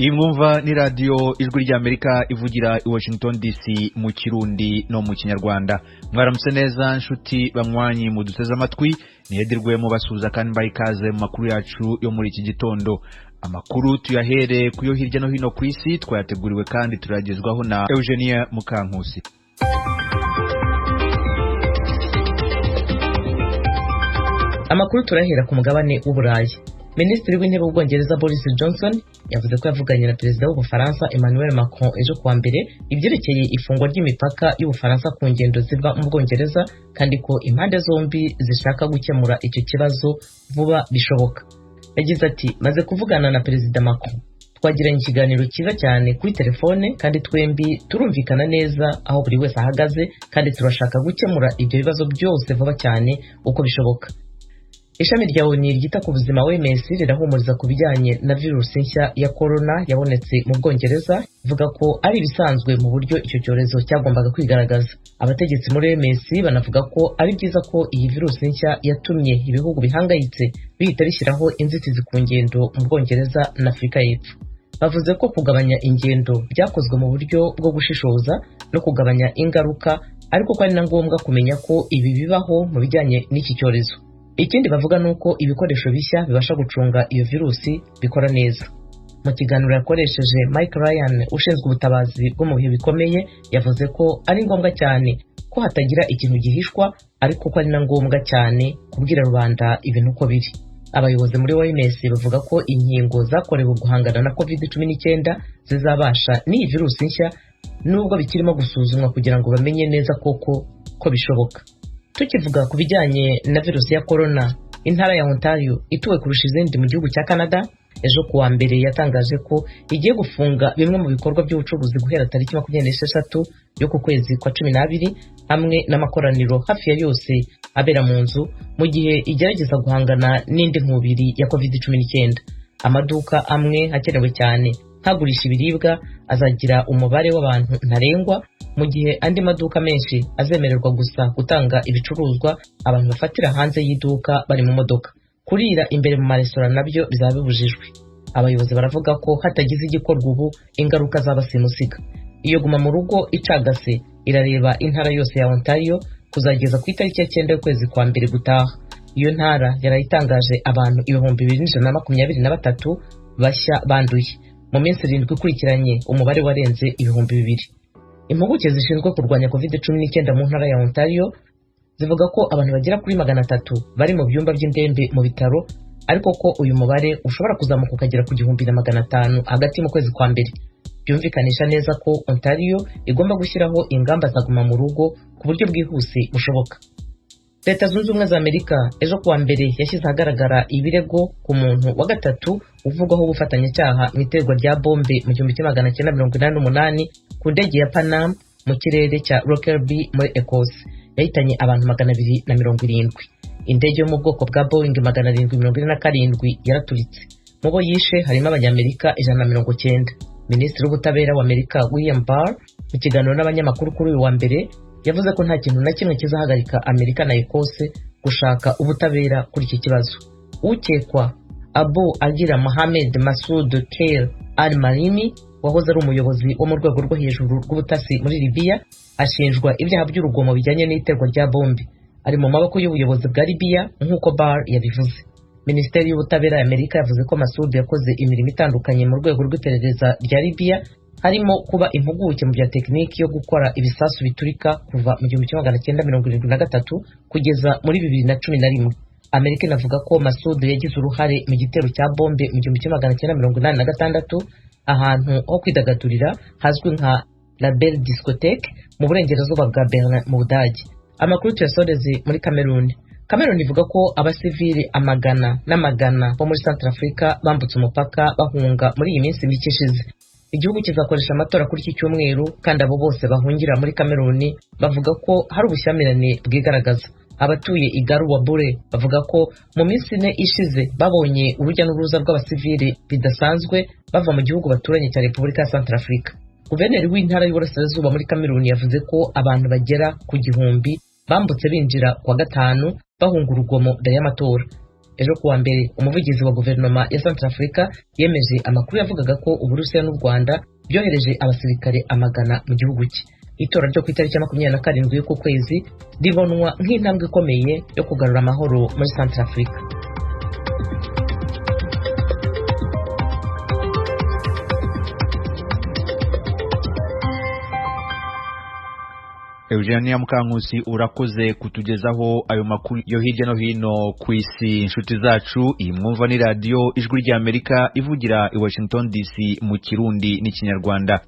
Iyi mwumva ni radiyo Ijwi ry'Amerika ivugira i Washington DC mu Kirundi no mu Kinyarwanda. Mwaramutse neza nshuti banywanyi muduteze amatwi, nihedirwe mubasuhuza kandi mbaha ikaze mu makuru yacu yo muri iki gitondo. Amakuru tuyahere ku yo hirya no hino ku isi, twayateguriwe kandi turayagezwaho na Eugenia Mukankusi. Amakuru turahera ku mugabane w'Uburayi. Minisitiri w'Intebe w'Ubwongereza Boris Johnson yavuze ko yavuganye na Perezida w'Ubufaransa Emmanuel Macron ejo kuwa mbere ibyerekeye ifungwa ry'imipaka y'Ubufaransa ku ngendo ziva mu Bwongereza, kandi ko impande zombi zishaka gukemura icyo kibazo vuba bishoboka. Yagize ati: "Maze kuvugana na Perezida Macron, twagiranye ikiganiro cyiza cyane kuri telefone, kandi twembi turumvikana neza aho buri wese ahagaze, kandi turashaka gukemura ibyo bibazo byose vuba cyane uko bishoboka." Ishami rya ONU ryita ku buzima OMS rirahumuriza ku bijyanye na virusi nshya ya corona yabonetse mu Bwongereza, ivuga ko ari ibisanzwe mu buryo icyo cyorezo cyagombaga kwigaragaza. Abategetsi muri OMS banavuga ko ari byiza ko iyi virusi nshya yatumye ibihugu bihangayitse bihita bishyiraho inzitizi ku ngendo mu Bwongereza na Afurika y'Epfo. Bavuze ko kugabanya ingendo byakozwe mu buryo bwo gushishoza no kugabanya ingaruka, ariko ko ari na ngombwa kumenya ko ibi bibaho mu bijyanye n'iki cyorezo. Ikindi bavuga ni uko ibikoresho bishya bibasha gucunga iyo virusi bikora neza. Mu kiganiro yakoresheje, Mike Ryan ushinzwe ubutabazi bwo mu bihe bikomeye yavuze ko ari ngombwa cyane ko hatagira ikintu gihishwa, ariko ko ari na ngombwa cyane kubwira rubanda ibintu uko biri. Abayobozi muri OMS bavuga ko inkingo zakorewe guhangana na COVID-19 zizabasha n'iyi virusi nshya, nubwo bikirimo gusuzumwa kugira ngo bamenye neza koko ko bishoboka. Tukivuga ku bijyanye na virusi ya corona, intara ya Ontario ituwe kurusha izindi mu gihugu cya Canada ejo kuwa mbere yatangaje ko igiye gufunga bimwe mu bikorwa by'ubucuruzi guhera tariki 26 yo ku kwezi kwa 12, hamwe n'amakoraniro hafi ya yose abera mu nzu, mu gihe igerageza guhangana n'indi nkubiri ya COVID-19. Amaduka amwe akenewe cyane nkagurisha ibiribwa azagira umubare w'abantu ntarengwa, mu gihe andi maduka menshi azemererwa gusa gutanga ibicuruzwa abantu bafatira hanze y'iduka bari mu modoka. Kurira imbere mu maresitora nabyo bizaba bibujijwe. Abayobozi baravuga ko hatagize igikorwa ubu ingaruka zaba simusiga. Iyo guma mu rugo icagase irareba intara yose ya Ontario kuzageza ku itariki ya 9 y'ukwezi kwa mbere gutaha. Iyo ntara yarayitangaje abantu 2123 bashya banduye mu minsi 7 ikurikiranye, umubare warenze 2000. Impuguke zishinzwe kurwanya COVID-19 mu ntara ya Ontario zivuga ko abantu bagera kuri 300 bari mu byumba by'indembe mu bitaro, ariko ko uyu mubare ushobora kuzamuka ukagera ku 1500 hagati mu kwezi kwa mbere. Byumvikanisha neza ko Ontario igomba gushyiraho ingamba za guma mu rugo ku buryo bwihuse bushoboka. Leta Zunze Ubumwe za Amerika ejo kuwa mbere yashyize ahagaragara ibirego ku muntu wa gatatu uvugwaho ubufatanyacyaha mu iterwa rya bombe mu 1988 ku ndege ya Panam mu kirere cya Lockerbie muri Ecosse, yahitanye abantu 270. Indege yo mu bwoko bwa Boeing 747 yaraturitse. Mu bo yishe harimo Abanyamerika 190. Minisitiri w'Ubutabera wa Amerika William Barr mu kiganiro n'abanyamakuru kuri uyu wa mbere yavuze ko nta kintu na kimwe kizahagarika Amerika na Ecosse gushaka ubutabera kuri iki kibazo. Ukekwa Abu Agira Mohamed Masoud Khair Al-Malimi, wahoze ari umuyobozi wo mu rwego rwo hejuru rw'ubutasi muri Libya, ashinjwa ibyaha by'urugomo bijyanye n'iterwa rya bombe. Ari mu maboko y'ubuyobozi bwa Libya nk'uko Barr yabivuze. Minisiteri y'Ubutabera ya Amerika yavuze ko Masoud yakoze imirimo itandukanye mu rwego rw'iperereza rya Libya, harimo kuba impuguke mu bya tekiniki yo gukora ibisasu biturika kuva mu 1973 kugeza muri 2011. Amerika inavuga ko Masoud yagize uruhare mu gitero cya bombe mu 1986 ahantu ho kwidagadurira hazwi nka La Belle Discotheque mu burengerazuba bwa Berlin mu Budage. Amakuru tuyasoreze muri Cameroon. Cameroon ivuga ko abasivili amagana n'amagana bo muri Centrafrica bambutse umupaka bahunga muri iyi minsi mike ishize. Igihugu kizakoresha amatora kuri iki cyumweru, kandi abo bose bahungira muri Cameroon bavuga ko hari ubushyamirane bwigaragaza. Abatuye Igaruwa Bure bavuga ko mu minsi 4 ishize babonye urujya n'uruza rw'abasivili bidasanzwe bava mu gihugu baturanye cya Repubulika ya Centrafrica. Guverineri w'intara y'Uburasirazuba muri Cameroon yavuze ko abantu bagera ku 1000 bambutse binjira kuwa gatanu bahunga urugomo mbere y'amatora. Ejo kuwa mbere, umuvugizi wa guverinoma ya Centrafrica yemeje amakuru yavugaga ko Uburusiya n'u Rwanda byohereje abasirikare amagana mu gihugu cye. Itora ryo ku itariki ya 27 y'uku kwezi ribonwa nk'intambwe ikomeye yo kugarura amahoro muri Centrafrica. Eugenia Mukankusi, urakoze kutugezaho ayo makuru yo hirya no hino ku isi. Inshuti zacu, iyi mwumva ni radiyo Ijwi ry'Amerika ivugira i Washington DC mu Kirundi n'Ikinyarwanda.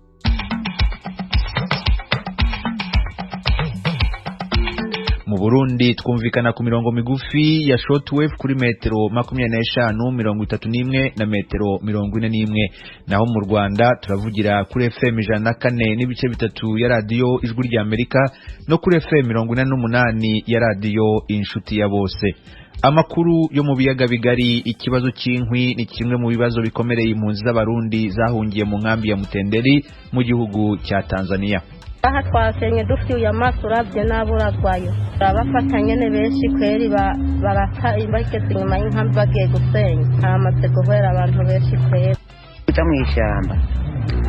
Mu Burundi twumvikana ku mirongo migufi ya shortwave kuri metero 25, 31 na metero 41. Naho mu Rwanda turavugira kuri FM 104.3 ya radiyo Ijwi ry'Amerika no kuri FM 88 ya radiyo Inshuti ya Bose. Amakuru yo mu biyaga bigari. Ikibazo cy'inkwi ni kimwe mu bibazo bikomereye impunzi z'Abarundi zahungiye mu nkambi ya Mutenderi mu gihugu cya Tanzania. Aha twasenye dufite amaso, urabye n'abo urarwaye, urabafata nyine benshi kweri, barata bageze inyuma y'inkambi bagiye gusenya, haramaze guhera abantu benshi kweri. Uja mu ishyamba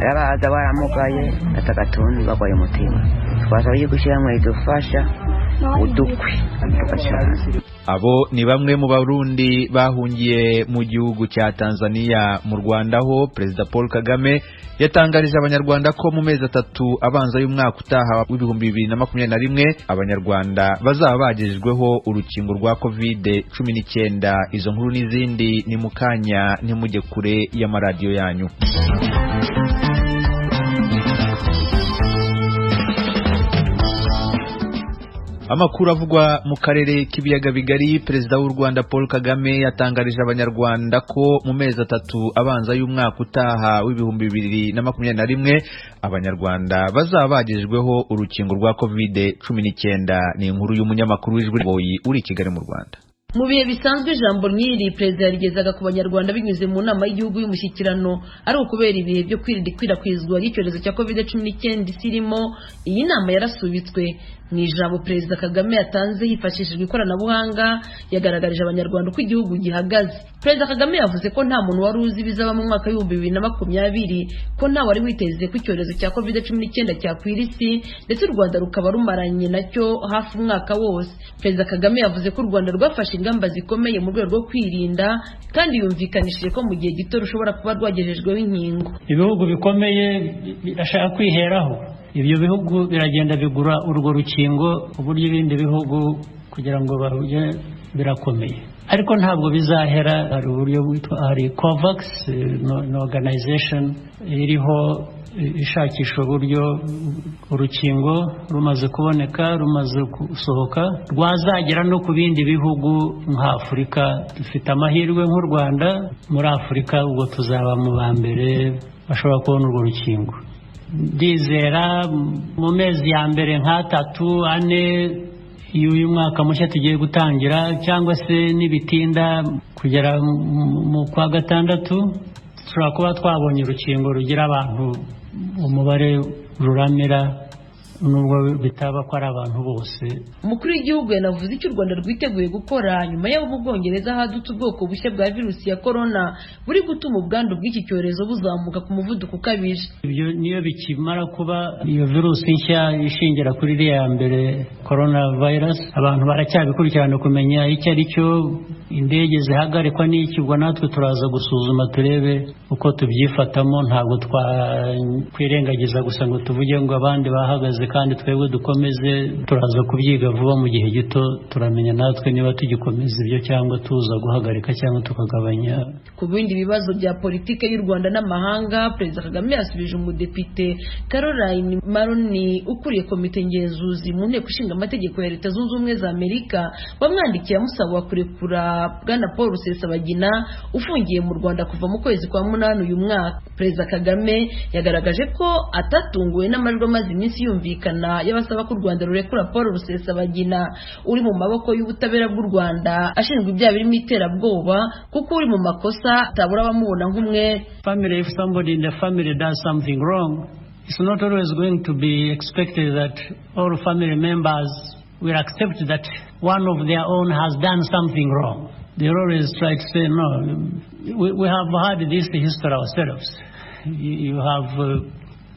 arabaza baramugaye atagatuntu, bagwaye umutima, twasaba yuko ishyirahamwe ridufasha udukwi tugacana. Abo ni bamwe mu Barundi bahungiye mu gihugu cya Tanzania. Mu Rwanda ho, Perezida Paul Kagame yatangarije Abanyarwanda ko mu mezi 3 abanza y'umwaka utaha w'2021 Abanyarwanda bazaba bagejejweho urukingo rwa COVID-19. Izo nkuru n'izindi ni mu kanya, ntimujye kure y'amaradiyo yanyu. Amakuru avugwa mu karere k'ibiyaga bigari. Perezida w'u Rwanda Paul Kagame yatangarije Abanyarwanda ko mu mezi 3 abanza y'umwaka utaha w'2021 Abanyarwanda bazaba bagejejweho urukingo rwa COVID-19. Ni inkuru y'umunyamakuru w'Ijwi Boyi uri i Kigali mu Rwanda. Mu bihe bisanzwe, ijambo nk'iri perezida yarigezaga ku Banyarwanda binyuze mu nama y'igihugu y'umushyikirano, ari ukubera ibihe byo kwirinda ikwirakwizwa ry'icyorezo cya COVID-19 isi irimo, iyi nama yarasubitswe. Mu ijambo Perezida Kagame yatanze hifashishijwe ikoranabuhanga, yagaragarije Abanyarwanda uko igihugu gihagaze. Perezida Kagame yavuze ko nta muntu wari uzi ibizaba mu mwaka w'2020, ko nta wari witeze ko icyorezo cya COVID-19 cyakwira isi, ndetse u Rwanda rukaba rumaranye nacyo hafi umwaka wose. Perezida Kagame yavuze ko u Rwanda rwafashe ingamba zikomeye mu rwego rwo kwirinda, kandi yumvikanishije ko mu gihe gito rushobora kuba rwagejejweho inkingo. Ibihugu bikomeye birashaka kwiheraho, ibyo bihugu biragenda bigura urwo rukingo, uburyo ibindi bihugu kugira ngo barujye birakomeye, ariko ntabwo bizahera. Hari uburyo bwitwa hari COVAX, ni organization iriho ishakisha uburyo urukingo rumaze kuboneka, rumaze gusohoka, rwazagera no ku bindi bihugu nka Afurika. Dufite amahirwe nk'u Rwanda muri Afurika, ubwo tuzaba mu ba mbere bashobora kubona urwo rukingo. Ndizera mu mezi ya mbere nk'atatu ane y'uyu mwaka mushya tugiye gutangira, cyangwa se nibitinda kugera mu kwa gatandatu, dushobora kuba twabonye urukingo rugira abantu umubare ruramira, nubwo bitaba ko ari abantu bose. Umukuru w'igihugu yanavuze icyo u Rwanda rwiteguye gukora nyuma y'aho mu Bwongereza hadutse ubwoko bushya bwa virusi ya corona buri gutuma ubwandu bw'iki cyorezo buzamuka ku muvuduko ukabije. Ibyo niyo bikimara kuba, iyo virusi nshya ishingira kuri iriya ya mbere corona virus, abantu baracyabikurikirana kumenya icyo ari cyo, indege zihagarikwa n'iki, ubwo natwe turaza gusuzuma turebe uko tubyifatamo. Ntabwo twakwirengagiza gusa ngo tuvuge ngo abandi bahagaze kandi twebwe dukomeze. Turaza kubyiga vuba mu gihe gito, turamenya natwe niba tugikomeza ibyo cyangwa tuza guhagarika cyangwa tukagabanya. Ku bindi bibazo bya politike y'u Rwanda n'amahanga, Perezida Kagame yasubije umudepite Caroline Maroni ukuriye komite ngenzuzi mu nteko ishinga amategeko ya Leta Zunze Ubumwe za Amerika, wamwandikiye amusaba kurekura Bwana Paul Rusesabagina ufungiye mu Rwanda kuva mu kwezi kwa 8 uyu mwaka. Perezida Kagame yagaragaje ko atatunguwe n'amajwi amaze iminsi yumvikana y'abasaba ko u Rwanda rurekura Paul Rusesabagina uri mu maboko y'ubutabera bw'u Rwanda ashinjwa ibyaha birimo iterabwoba, kuko uri mu makosa atabura abamubona nk'umwe. Family, if somebody in the family does something wrong, it's not always going to be expected that all family members will accept that one of their own has done something wrong. They always try to say, no, we have had this history ourselves.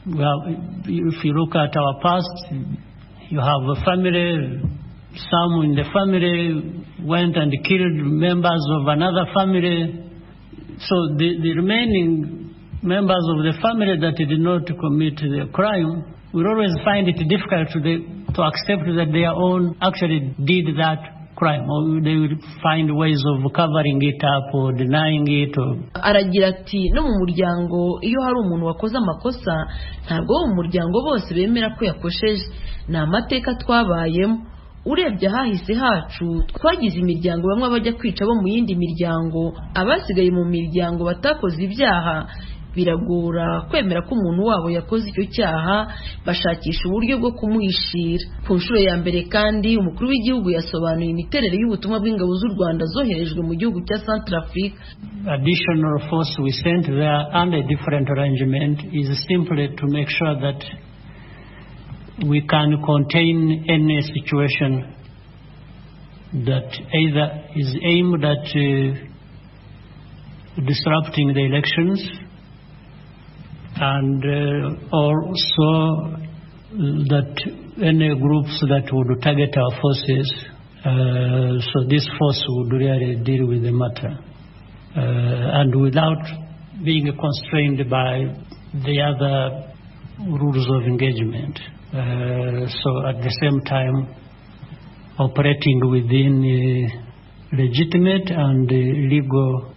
If you look at our past, you have a family, some in the family went and killed members of another family. So the remaining members of the family that did not commit the crime will always find it difficult to accept that their own actually did that crime, or they will find ways of covering it up or denying it. Or... Aragira ati no mu muryango iyo hari umuntu wakoze amakosa ntabwo mu muryango bose bemera ko yakosheje, ni amateka twabayemo. Urebye ahahise hacu twagize imiryango bamwe bajya kwica bo mu yindi miryango, abasigaye mu miryango batakoze ibyaha biragora kwemera ko umuntu wabo yakoze icyo cyaha, bashakisha uburyo bwo kumuhishira. Ku nshuro ya mbere kandi umukuru w'igihugu yasobanuye imiterere y'ubutumwa bw'ingabo z'u Rwanda zoherejwe mu gihugu cya Centrafrique. Additional force we sent there under a different arrangement is simply to make sure that we can contain any situation that either is aimed at disrupting the elections and also that any groups that would target our forces, so this force would really deal with the matter, and without being constrained by the other rules of engagement. So at the same time, operating within a legitimate and legal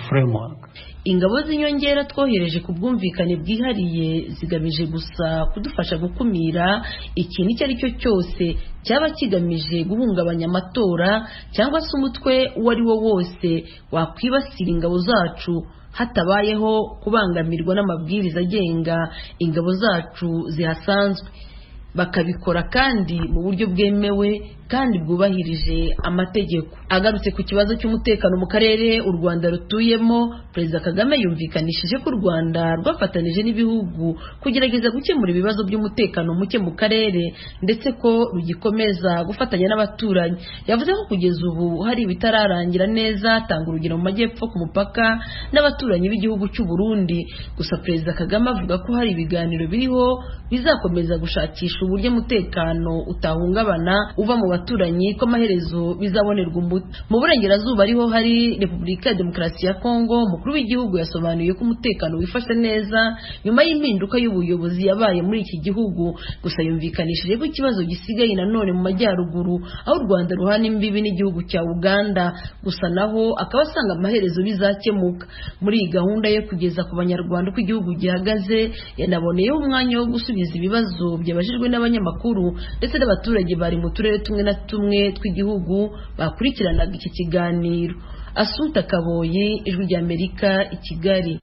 framework. Ingabo z'inyongera twohereje ku bwumvikane bwihariye zigamije gusa kudufasha gukumira ikintu icyo ari cyo cyose cyaba kigamije guhungabanya amatora cyangwa se umutwe uwo ari wo wose wakwibasira ingabo zacu, hatabayeho kubangamirwa n'amabwiriza agenga ingabo zacu zihasanzwe, bakabikora kandi mu buryo bwemewe kandi bwubahirije amategeko. Agarutse ku kibazo cy'umutekano mu karere u Rwanda rutuyemo, Perezida Kagame yumvikanishije ko u Rwanda rwafatanije n'ibihugu kugerageza gukemura ibibazo by'umutekano muke mu karere, ndetse ko rugikomeza gufatanya n'abaturanyi. Yavuze ko kugeza ubu hari ibitararangira neza, atanga urugero mu majyepfo ku mupaka n'abaturanyi b'igihugu cy'u Burundi. Gusa Perezida Kagame avuga ko hari ibiganiro biriho bizakomeza gushakisha uburyo umutekano utahungabana uva mu baturanyi, ko amaherezo bizabonerwa umuti. Mu burengerazuba ariho hari Repubulika ya Demokarasi ya Kongo, umukuru w'igihugu yasobanuye ko umutekano wifashe neza nyuma y'impinduka y'ubuyobozi yabaye muri iki gihugu. Gusa yumvikanishije ko ikibazo gisigaye nanone mu majyaruguru aho u Rwanda ruhana imbibi n'igihugu cya Uganda, gusa naho akaba asanga amaherezo bizakemuka. Muri iyi gahunda yo kugeza ku Banyarwanda uko igihugu gihagaze, yanaboneyeho umwanya wo gusubiza ibibazo byabajijwe n'abanyamakuru ndetse n'abaturage bari mu turere tumwe na tumwe tw'igihugu bakurikiranaga iki kiganiro. Assunta Kaboyi, Ijwi ry'Amerika, i Kigali.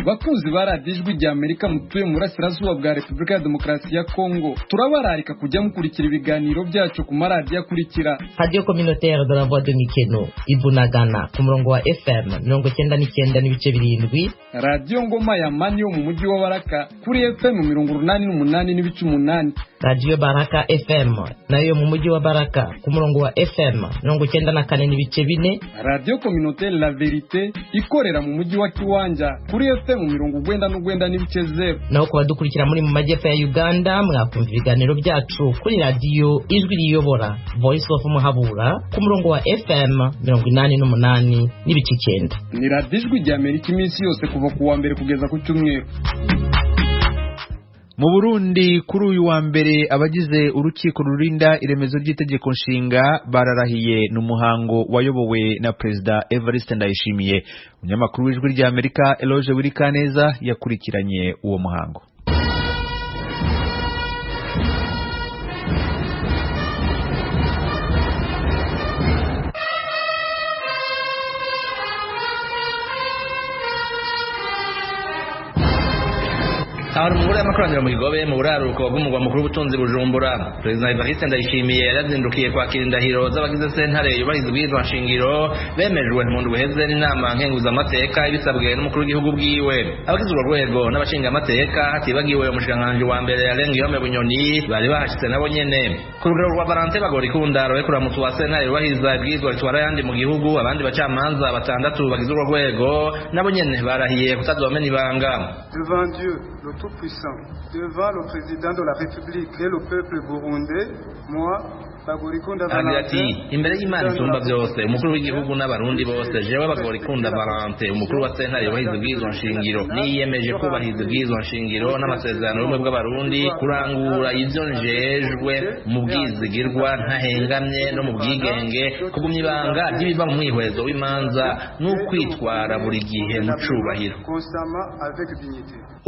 Bakunzi ba radiyo Ijwi ry'Amerika mutuye mu burasirazuba bwa Repubulika ya Demokarasi ya Kongo, turabararika kujya mukurikira ibiganiro byacu ku maradiyo akurikira: Radio Communautaire de la Voix de Mikeno Ibunagana ku murongo wa FM 99.7, Radiyo Ngoma ya Mani yo mu mujyi wa Baraka kuri FM 88.8, Radio Baraka FM nayo mu mujyi wa Baraka ku murongo wa FM 94.4, Radio Communautaire La Verite ikorera mu mujyi wa Kiwanja kuri FM 99.0. Naho ku badukurikira muri mu majyepfo ya Uganda, mwakumva ibiganiro byacu kuri radiyo Ijwi Riyobora Voice of Muhabura ku murongo wa FM 88.9. Ni radiyo Ijwi ry'Amerika iminsi yose kuva ku wa mbere kugeza ku cyumweru. Mu Burundi kuri uyu wa mbere abagize urukiko rurinda iremezo ry'itegeko nshinga bararahiye n'umuhango wayobowe na Perezida Evariste Ndayishimiye. Umunyamakuru w'Ijwi ry'Amerika Eloge Wirikaneza yakurikiranye uwo muhango. Aho mu ngoro y'amakoraniro mu Kigobe mu buraruko bw'umugwa mukuru w'ubutunzi Bujumbura, Perezida Evariste Ndayishimiye yarazindukiye kwakira indahiro z'abagize sentare yubahiriza ibwirizwa nshingiro bemejwe mu ndwi iheze n'inama nkenguzamateka ibisabwe n'umukuru w'igihugu bwiwe. Abagize urwo rwego n'abashingamateka hatibagiwe umushikiranganji wa mbere Alain Guillaume Bunyoni bari bahashitse nabo nyene. Ku rugero rwa Valentin Bagorikunda rowe kuramutsa wa sentare yubahiriza ibwirizwa ritwara ayandi mu gihugu, abandi bacamanza batandatu bagize urwo rwego nabo nyene barahiye kutazomena ibanga. Devant Dieu, le Tout-Puissant, devant le Président de la République et le peuple burundais, moi, Agira ati imbere y'Imana isumba byose, umukuru w'igihugu n'abarundi bose, jewe Bagorikunda Valentin, umukuru wa sentare yubahiriza ibwirizwa nshingiro, niyemeje kubahiriza ibwirizwa nshingiro n'amasezerano y'ubumwe bw'abarundi, kurangura ivyo njejwe mu bwizigirwa ntahengamye no mu bwigenge, kugumya ibanga ry'ibiva mu mwihwezo w'imanza n'ukwitwara buri gihe mu cubahiro.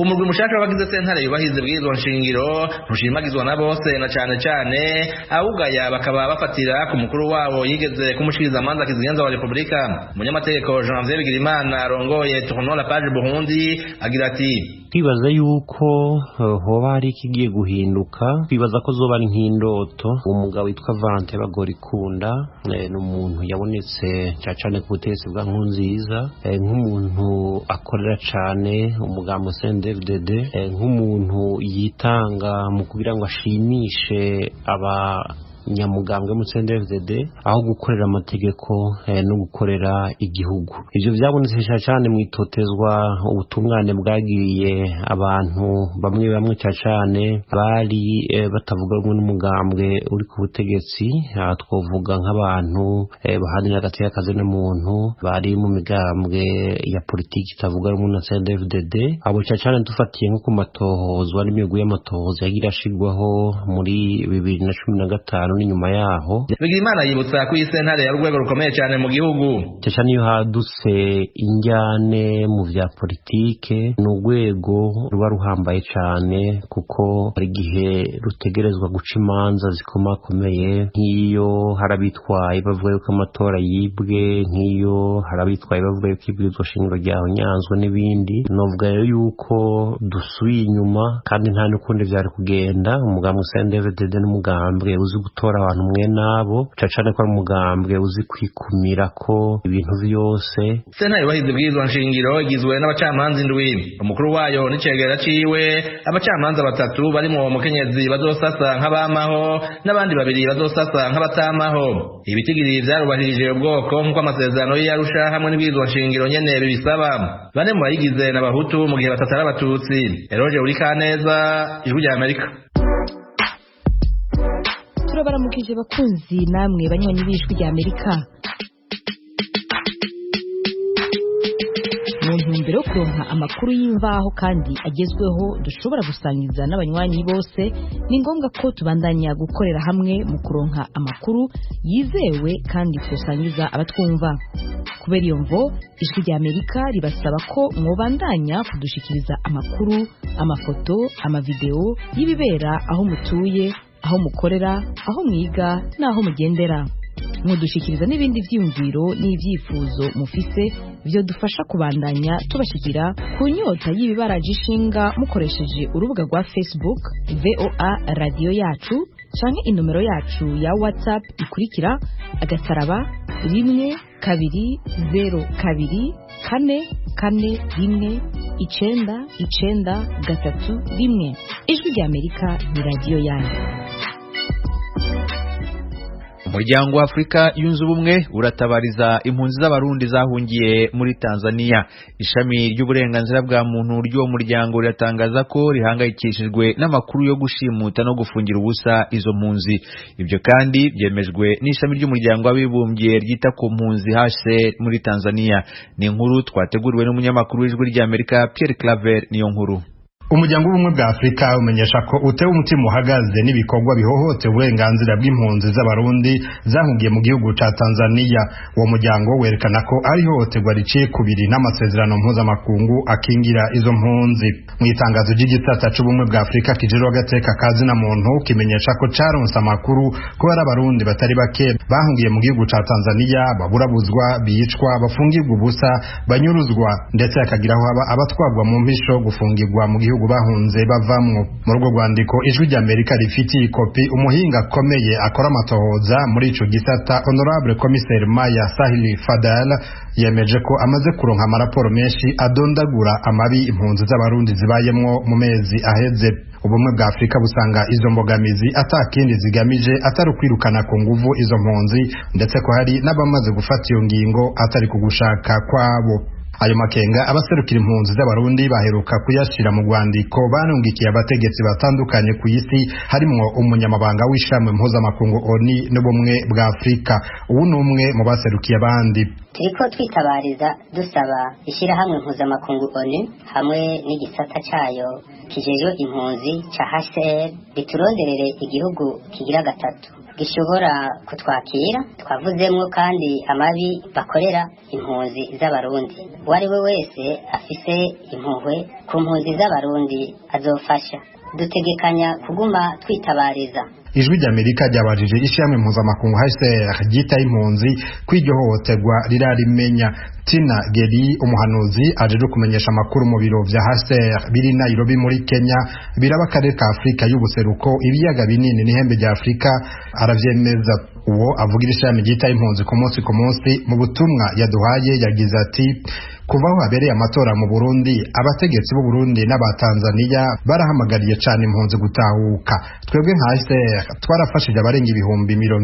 Umurwi mushasha w'abagize sentare yubahiriza ibwirizwa nshingiro ntushimagizwa na bose, na cane cane awugaya bakaba bafatira ku mukuru wabo yigeze kumushikiriza amanza kizigenza wa Republika. Umunyamategeko Janvier Bigirimana arongoye Tournons la page Burundi agira ati twibaza yuko hoba hari ikigiye guhinduka, twibaza ko zoba ari nk'indoto. Umugabo witwa Valentin Bagorikunda ni umuntu yabonetse cyane cyane ku butegetsi bwa Nkurunziza, nk'umuntu akorera cyane umugambi CNDD-FDD, nk'umuntu yitanga mu kugira ngo ashimishe aba nyamugambwe mu CNDD-FDD aho gukorera amategeko no gukorera igihugu. Ivyo vyabonetse cyane mu itotezwa ubutungane bwagiriye abantu bamwe bamwe cyane bari batavuga rumwe n'umugambwe uri ku butegetsi. Twovuga nk'abantu baharanira agateka kazina-muntu bari mu migambwe ya politiki itavuga rumwe na CNDD-FDD. Abo cyane dufatiye nko ku matohozwa n'imigwi y'amatohoza yagiye ashirwaho muri 2015 n'inyuma yaho. Bigirimana yibutsa ko iyi sentare ya rwego rukomeye cyane mu gihugu. Cyane iyo hadutse injyane mu vya politike, ni urwego ruba ruhambaye cyane, kuko hari igihe rutegerezwa guca imanza zikomakomeye, nk'iyo hari abitwaye bavuga yuko amatora yibwe, nk'iyo hari abitwaye bavuga yuko ibwirizwa shingiro ryahonyanzwe n'ibindi. Novuga rero yuko dusubiye inyuma kandi nta n'ukundi vyari kugenda. Umugambwe CNDD-FDD n'umugambwe uzi gutora abantu mwe nabo, cyane ko ari umugambwe uzi kwikumira ko ibintu vyose. Sentare yubahiriza ibwirizwa nshingiro igizwe n'abacamanza indwi, umukuru wayo n'icegera ciwe, abacamanza batatu barimwo umukenyezi bazosasa nk'abamaho n'abandi babiri bazosasa nk'abatamaho. Ibitigiri vyarubahirije ubwoko nk'uko amasezerano y'Arusha hamwe n'ibwirizwa nshingiro nyene bibisaba. Bane mu bayigize n'abahutu mu gihe batatu ari abatutsi. Eroge Urikaneza, Ijwi rya Amerika. Turabaramukije bakunzi namwe banywanyi b'Ijwi rya Amerika. Mu ntumbero yo kuronka amakuru y'imvaho kandi agezweho dushobora gusangiza n'abanywanyi bose, ni ngombwa ko tubandanya gukorera hamwe mu kuronka amakuru yizewe kandi twosangiza abatwumva. Kubera iyo mvo, Ijwi rya Amerika ribasaba ko mwobandanya kudushikiriza amakuru, amafoto, amavideo y'ibibera aho mutuye, aho mukorera, aho mwiga n'aho mugendera. Mudushikiriza n'ibindi vyiyumviro n'ivyifuzo mufise vyo dufasha kubandanya tubashikira ku nyota y'ibibaraje ishinga mukoresheje urubuga rwa Facebook VOA radio yacu canke inomero yacu ya WhatsApp ikurikira agasaraba 1 2 0 2 4 4 1 9 9 3 1. Ijwi rya Amerika ni radiyo yanyu. Umuryango wa Afrika yunze ubumwe uratabariza impunzi z'abarundi zahungiye muri Tanzania. Ishami ry'uburenganzira bwa muntu ry'uwo muryango riratangaza ko rihangayikishijwe n'amakuru yo gushimuta no gufungira ubusa izo mpunzi. Ibyo kandi byemejwe n'ishami ry'umuryango w'abibumbye ryita ku mpunzi HCR muri Tanzania. Ni inkuru twateguriwe n'umunyamakuru w'Ijwi rya Amerika Pierre Claver niyo nkuru. Umuryango w'ubumwe bwa Afrika umenyesha ko utewe umutima uhagaze n'ibikorwa bihohotera uburenganzira bw'impunzi z'abarundi zahungiye mu gihugu ca Tanzania. Uwo muryango werekana ko ari ihohoterwa riciye kubiri n'amasezerano mpuzamakungu akingira izo mpunzi. Mu itangazo ry'igisata c'ubumwe bwa Afrika kijejwe agateka ka zina muntu kimenyesha ko caronse amakuru ko hari abarundi batari bake bahungiye mu gihugu ca Tanzania baburabuzwa, bicwa, bafungirwa ubusa, banyuruzwa ndetse hakagira aho abatwagwa mu mpisho gufungirwa mu gihugu gihugu bahunze bavamwo. Muri urwo rwandiko Ijwi ry'Amerika rifitiye ikopi, umuhinga akomeye akora amatohoza muri ico gisata, Honorable Commissaire Maya Sahili Fadal, yemeje ko amaze kuronka amaraporo menshi adondagura amabi impunzi z'Abarundi zibayemwo mu mezi aheze. Ubumwe bwa Afurika busanga izo mbogamizi atakindi zigamije atari ukwirukana ku nguvu izo mpunzi, ndetse ko hari n'abamaze gufata iyo ngingo atari kugushaka kwabo. Ayo makenga abaserukira impunzi z'Abarundi baheruka kuyashira mu rwandiko barungikiye abategetsi batandukanye ku isi, harimwo umunyamabanga w'ishami mpuzamakungu ONU n'Ubumwe bwa Afurika. Ubu ni umwe mu baserukiye abandi. Turiko twitabariza dusaba ishyirahamwe mpuzamakungu ONU hamwe n'igisata cayo kijejwe impunzi ca HCR rituronderere igihugu kigira gatatu gishobora kutwakira. Twavuzemwo kandi amabi bakorera impunzi z'Abarundi. Uwo ari we wese afise impuhwe ku mpunzi z'Abarundi azofasha. Dutegekanya kuguma twitabariza. Ijwi ry'Amerika ryabajije ishirahamwe mpuzamakungu HCR ryitaye impunzi kw'iryo hohoterwa rirarimenya. Tina Geri, umuhanuzi ajejwe kumenyesha amakuru mu biro vya HCR biri Nairobi muri Kenya, biraba akarere ka Afurika y'ubuseruko, ibiyaga binini n'ihembe rya Afurika, aravyemeza. Uwo avugira ishami ryitaye impunzi ku munsi ku munsi, mu butumwa yaduhaye yagize ati: "Kuva aho habereye amatora mu Burundi, abategetsi b'u Burundi n'aba Tanzania barahamagariye cane impunzi gutahuka. Twebwe nka HCR twarafashije abarenga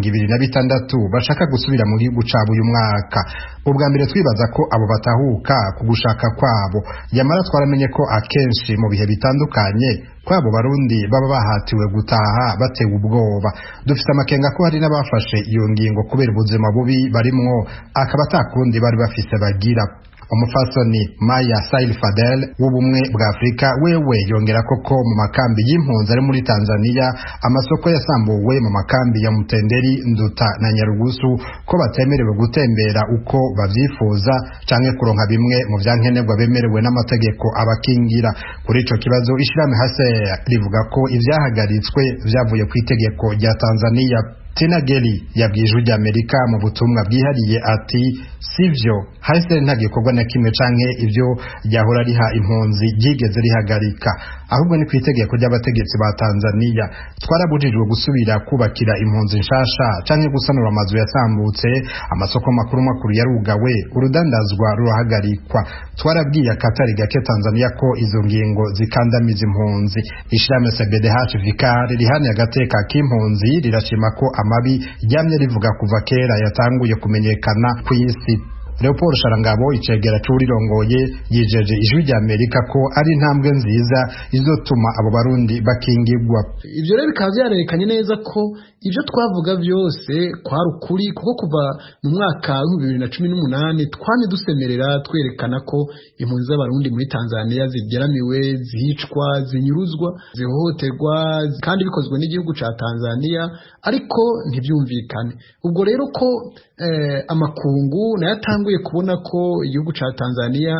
26,000 bashaka gusubira mu gihugu cabo uyu mwaka. Ubwa mbere twibaza ko abo batahuka ku gushaka kwabo, yamara twaramenye ko akenshi mu bihe bitandukanye kwabo Barundi baba bahatiwe gutaha batewe ubwoba. Dufite amakenga ko hari n'abafashe iyo ngingo kubera ubuzima bubi barimwo, akaba atakundi bari bafise bagira." Umufasoni Maya Sail Fadel w'Ubumwe bwa Afurika wewe yongera koko mu makambi y'impunzi ari muri Tanzania, amasoko yasambuwe mu makambi ya Mutenderi, Nduta na Nyarugusu, ko batemerewe gutembera uko bavyifuza canke kuronka bimwe mu vyankenerwa bemerewe n'amategeko abakingira. Kuri ico kibazo, ishirahamwe HCR rivuga ko ivyahagaritswe vyavuye ku itegeko rya Tanzania. Tina Geli yabwiye Ijwi ry'Amerika mu butumwa bwihariye ati: "Sivyo, HCR nta gikorwa na kimwe canke ivyo ryahora riha impunzi ryigeze rihagarika, ahubwo ni ku itegeko ry'abategetsi ba Tanzania. Twarabujijwe gusubira kubakira impunzi nshasha canke gusanura amazu yasambutse. Amasoko makuru makuru yarugawe, urudandazwa rurahagarikwa. Twarabwiye akatari gake Tanzania ko izo ngingo zikandamiza impunzi." Ishirahamwe CBDH Vicar rihaniye agateka k'impunzi rirashima ko amabi ryamye rivuga kuva kera yatanguye kumenyekana ku isi. Leopold Sharangabo, icegera c'urirongoye, yijeje Ijwi ry'Amerika ko ari intambwe nziza izotuma abo Barundi bakingigwa. Ivyo rero bikaba vyarerekanye neza ko ivyo twavuga vyose kwari ukuri, kuko kuva mu mwaka 2018 twamye dusemerera twerekana ko impunzi z'Abarundi muri Tanzania zigeramiwe, zicwa, zinyuruzwa, zihohoterwa, kandi bikozwe n'igihugu ca Tanzania, ariko ntivyumvikane. Ubwo rero ko amakungu nayo atanguye kubona ko igihugu ca Tanzania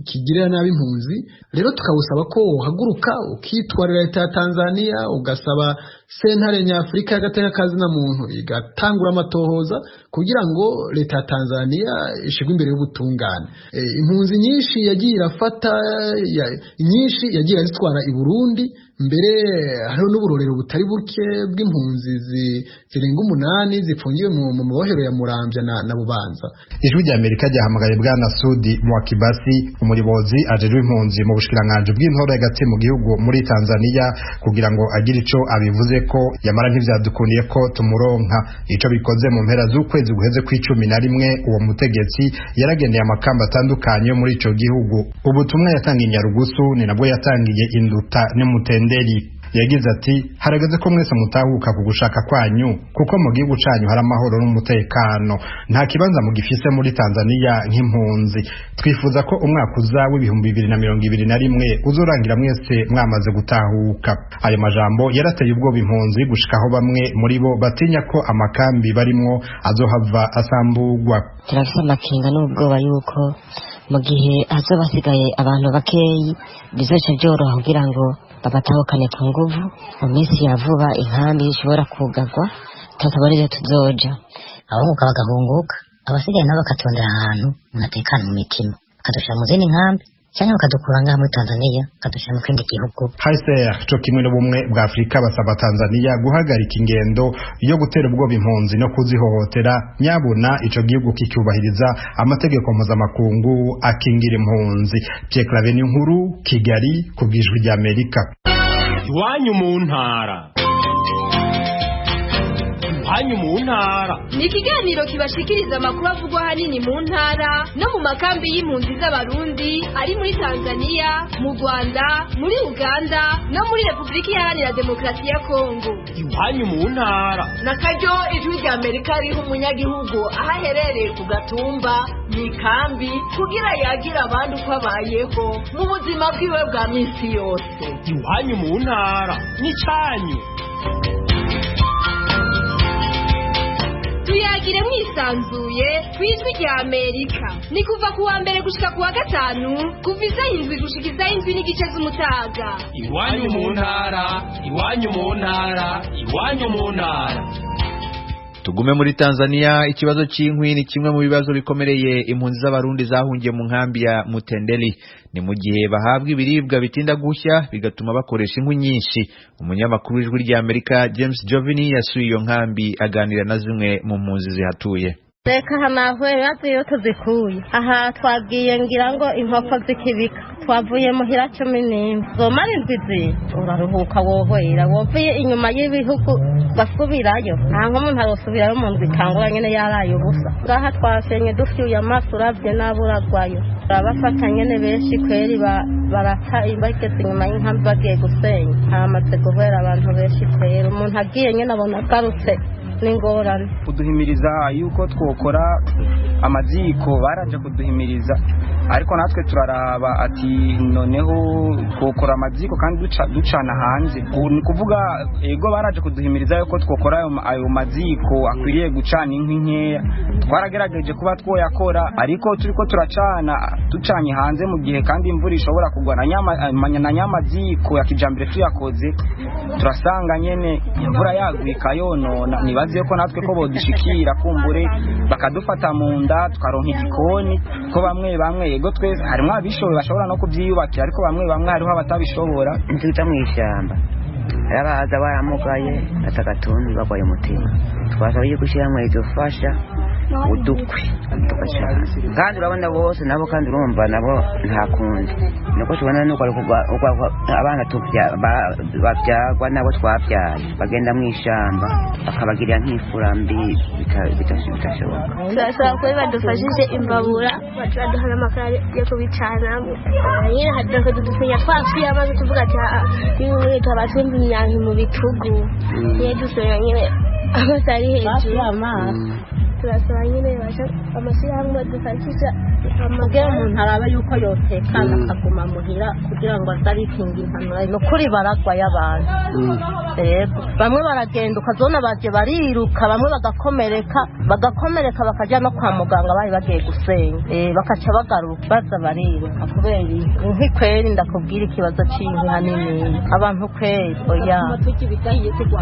kigirira nabi impunzi, rero tukawusaba ko uhaguruka ukitwarira leta ya Tanzania, ugasaba sentare nyafurika y'agateka kazina muntu igatangura amatohoza kugira ngo leta ya Tanzania ishigwe imbere y'ubutungane. Impunzi nyinshi yagiye irafata, nyinshi yagiye irazitwara i Burundi, mbere hariho n'uburorero butari buke bw'impunzi zirenga 8 zifungiwe mu mabohero ya Muramvya na Bubanza. Ijwi rya Amerika ryahamagaye Bwana Sudi Mwakibasi, umuyobozi ajejwe impunzi mu bushikiranganji bw'intore hagati mu gihugu muri Tanzania, kugira ngo agire ico abivuze ko, yamara ntivyadukundiye ko tumuronka. Ico bikoze, mu mpera z'ukwezi guheze kw'11 uwo mutegetsi yaragendeye amakamba atandukanye yo muri ico gihugu. Ubutumwa yatangiye Nyarugusu ni nabwo yatangiye Induta n'Mutenderi. Yagize ati: "Harageze ko mwese mutahuka ku gushaka kwanyu, kuko mu gihugu canyu hari amahoro n'umutekano. Nta kibanza mugifise muri Tanzania nk'impunzi. Twifuza ko umwaka uza w'2021 uzorangira mwese mwamaze gutahuka." Ayo majambo yarateye ubwoba impunzi gushikaho bamwe muri bo batinya ko amakambi barimwo azohava asambugwa. Turafise amakenga n'ubwoba yuko mu gihe hazoba hasigaye abantu bakeyi bizoca byoroha kugira ngo babatahukane ku nguvu. Mu minsi ya vuba inkambi ishobora kugarwa, tutabona iyo tuzoja. Cyangwa bakadukura ngaha muri Tanzania bakadushyira mu kindi gihugu. HCR co kimwe n'ubumwe bwa Afurika basaba Tanzania guhagarika ingendo yo gutera ubwoba impunzi no kuzihohotera, nyabuna ico gihugu kicyubahiriza amategeko mpuzamakungu akingira impunzi. Pierre Claver Nkuru, Kigali, ku bw'Ijwi ry'Amerika. Iwanyu mu ntara. Iwanyu mu ntara ni ikiganiro kibashikiriza amakuru avugwa ahanini mu ntara no mu makambi y'impunzi z'Abarundi ari muri Tanzania, mu Rwanda, muri Uganda no muri Repubulika Iharanira Demokarasi ya Kongo. Iwanyu mu ntara na karyo Ijwi rya Amerika riha umunyagihugu aho aherereye ku Gatumba mu ikambi kugira yagira abandi uko abayeho mu buzima bwiwe bwa minsi yose. Iwanyu mu ntara n'icyanyu. Tuyagire mwisanzuye ku Ijwi rya Amerika. Ni kuva ku wa mbere gushika ku wa gatanu, kuva isaha 7 gushika isaha 7:30 z'umutaga. Iwanyu mu ntara, iwanyu mu ntara, iwanyu mu ntara. Tugume muri Tanzania. Ikibazo cy'inkwi ni kimwe mu bibazo bikomereye impunzi z'Abarundi zahungiye mu nkambi ya Mutendeli. Ni mu gihe bahabwa ibiribwa bitinda gushya, bigatuma bakoresha inkwi nyinshi. Umunyamakuru w'Ijwi rya Amerika James Jovini yasuye iyo nkambi, aganira na zimwe mu mpunzi zihatuye. Reka hanahwera iyo tuzikuye aha. Twagiye ngira ngo inkoko zikibika, twavuye muhira 11, zomara indwi ziri uraruhuka, wohwera wovuye inyuma y'ibihugu basubirayo. Nta nk'umuntu arosubirayo mu ndwi ikangura nyene yaraye ubusa. Ngaha twashenye dufyuye amaso, uravye nabi uragwayo. Urabafata nyene benshi kweri barata bageze inyuma y'inkambi bagiye gusenya. Hamaze guhera abantu benshi kweri, umuntu agiye nyene abona agarutse n'ingorane. Kuduhimiriza yuko twokora amaziko, baraje kuduhimiriza, ariko natwe turaraba ati noneho twokora amaziko kandi ducana hanze. Ni kuvuga ego, baraje kuduhimiriza yuko twokora ayo maziko akwiriye gucana inkwi nkeya. Twaragerageje kuba twoyakora, ariko turiko turacana ducanye hanze mu gihe kandi imvura ishobora kugwa, na nyamaziko ya kijambere tuyakoze turasanga nyene imvura yaguye ikayonona. Nibaze ko natwe ko bodushikira kumbure bakadufata mu nda tukaronka igikoni, ko bamwe bamwe, yego twese harimo abishoboye bashobora no kubyiyubakira, ariko bamwe bamwe hariho abatabishobora. Ntuza mu ishyamba arabaza baramugaye atagatuntu barwaye umutima. Twasaba yuko ishyirahamwe ridufasha udukwi tugacana, kandi urabona bose nabo, kandi urumva nabo nta kundi nuko tubona nuko abana babyagwa nabo twabyaye bagenda mu ishyamba bakabagirira nk'ifura mbi, bitashoboka. Turasaba ko badufashije imbabura, baduha n'amakara yo kubicanamo nyine, bakadudusenya twasuye amazi tuvuga ati tuba twumva imyambi mu bitugu niyo dusenya nyine amazi ari hejuru. Turasaba nyine amashyirahamwe adufashisha. Kugira umuntu araba yuko yotekana akaguma muhira kugira ngo aze arikinga impanuro. Ni ukuri baragwayo abantu rero, bamwe baragenda ukazona baje bariruka, bamwe bagakomereka bakajya no kwa muganga. Bari bagiye gusenya, bakaca bagaruka baza bariruka kubera inkwi. Kweri ndakubwira, ikibazo cy'inkwi hanini abantu kweri oya.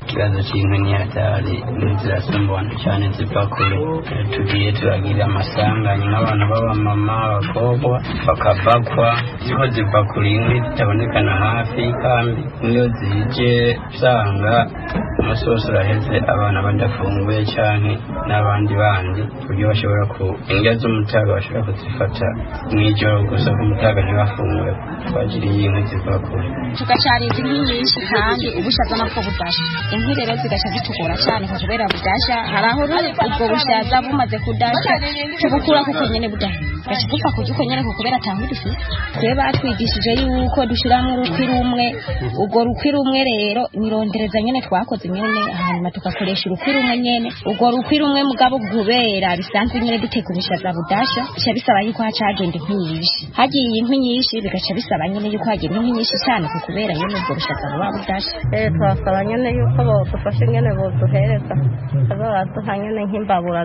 Ikibazo cy'inkwi ni hatari, zirasumba abantu cyane, ziva kure. Tugiye turagira amasanganya nk'abantu b'abamama, abakobwa bakavakwa ziko ziva kure, inkwi zitabonekana hafi y'ikambi. Niyo zije usanga umunsi wose uraheze abana badafunguye cyane n'abandi bandi, ku buryo bashobora ku indya z'umutaga bashobora kuzifata mw'ijoro gusa, ku mutaga ntibafungure twagiriye inkwi ziva kure. Tugacariza inkwi nyinshi kandi ubushaza nabwo budasha. Inkwi rero zigaca zitugora cyane kubera budasha. Hari aho ubwo bushaza bumaze kudasha tubukura kuko nyene budahiye, gaca dupfa kurya uko nyene kubera ata nkwi dufise. Twe batwigishije yuko dushiramo urukwi rumwe. Urwo rukwi rumwe rero nirondereza nyene twakoze nyene, hanyuma tugakoresha urukwi rumwe nyene. Urwo rukwi rumwe mugabo kubera bisanzwe nyene duteka ubushaza budasha, bica bisaba yuko haca hagenda inkwi nyinshi. Hagiye inkwi nyinshi bigaca bisaba nyene yuko hagenda inkwi nyinshi cyane kubera nyene ubwo bushaza buba budasha. Twasaba nyene yuko bodufasha nyene, boduhereza baraduha nyene nk'imbabura,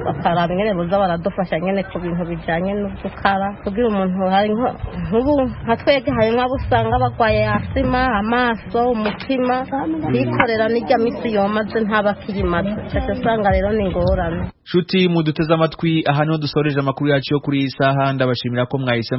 bakaraba nyene boza baradufasha nyene ku bintu bijanye n'udukara, kugira umuntu hari nk'ubu nka twebwe harimwo abo usanga barwaye asima, amaso, umutima, bikorera n'irya misi yomaze ntaba akiyimaze, ucaca usanga rero ni ingorane. Shuti muduteze amatwi, aha niho dusoreje amakuru yacu yo kuri iyi saha. Ndabashimira ko mwahisemo.